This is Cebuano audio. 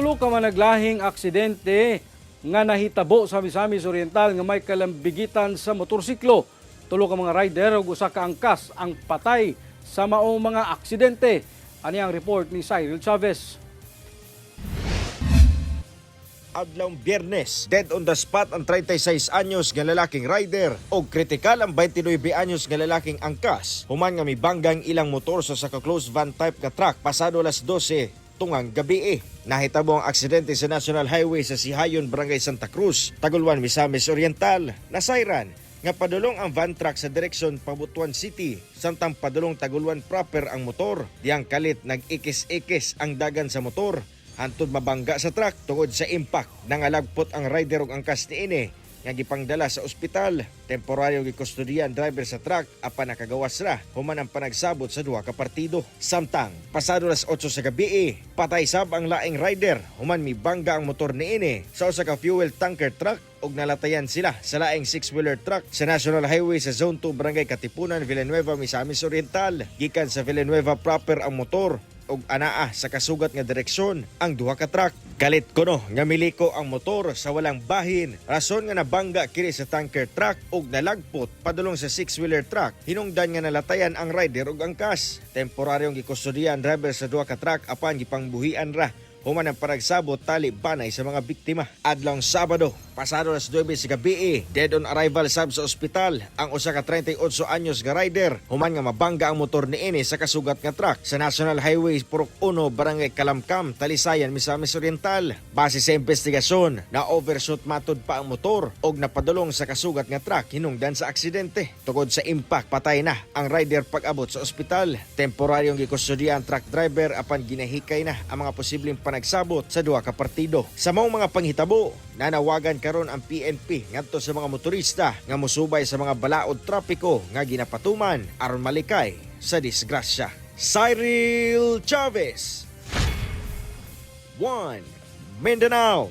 Tulo ka managlahing aksidente nga nahitabo sa Misamis Oriental nga may kalambigitan sa motorsiklo. Tulo ka mga rider ug usa ka angkas ang patay sa maong mga aksidente. Ani ang report ni Cyril Chavez. Adlawng Biyernes, dead on the spot ang 36 anyos nga lalaking rider og kritikal ang 29 anyos nga lalaking angkas human nga mibanggang ilang motor sa usa ka closed van type nga truck pasado alas 12 tungang gabi eh. Nahitabo ang aksidente sa National Highway sa Sihayon, Barangay Santa Cruz, Tagulwan, Misamis Oriental. Nasayran nga padulong ang van truck sa direksyon Pabutuan City samtang padulong Tagulwan proper ang motor. Diyang kalit nag-ikis-ikis ang dagan sa motor hantod mabangga sa truck. Tungod sa impact, nangalagpot ang rider ug angkas niini nga gipangdala sa ospital. Temporaryo gikustodiya ang driver sa truck apan nakagawas ra human ang panagsabot sa duha ka partido. Samtang pasado alas 8 sa gabi, patay sab ang laing rider human mibangga ang motor niini sa usa ka fuel tanker truck ug nalatayan sila sa laing six-wheeler truck sa National Highway sa Zone 2, Barangay Katipunan, Villanueva, Misamis Oriental. Gikan sa Villanueva proper ang motor ug anaa sa kasugat nga direksyon ang duha ka truck. Kalit kuno nga miliko ang motor sa walang bahin. Rason nga nabangga kini sa tanker truck ug nalagpot padulong sa six-wheeler truck. Hinungdan nga nalatayan ang rider ug angkas. Temporaryong gikustodiya ang driver sa duha ka truck apan gipangbuhian ra human ang panagsabot tali banay sa mga biktima. Adlawng Sabado, pasado alas 9 sa gabi, dead on arrival sab sa ospital ang usa ka 38 anyos nga rider human nga mabangga ang motor niini sa kasugat nga truck sa National Highway Purok 1, Barangay Kalamkam, Talisayan, Misamis Oriental. Base sa investigasyon, na overshoot matod pa ang motor og napadulong sa kasugat nga truck hinungdan sa aksidente. Tungod sa impact, patay na ang rider pag-abot sa ospital. Temporaryong gikustodiya ang truck driver apan ginahikay na ang mga posibleng panagsabot sa duha ka partido. Sa maong mga panghitabo, nanawagan karon ang PNP ngadto sa mga motorista nga mosubay sa mga balaod trapiko nga ginapatuman aron malikay sa disgrasya. Cyril Chavez, 1 Mindanao.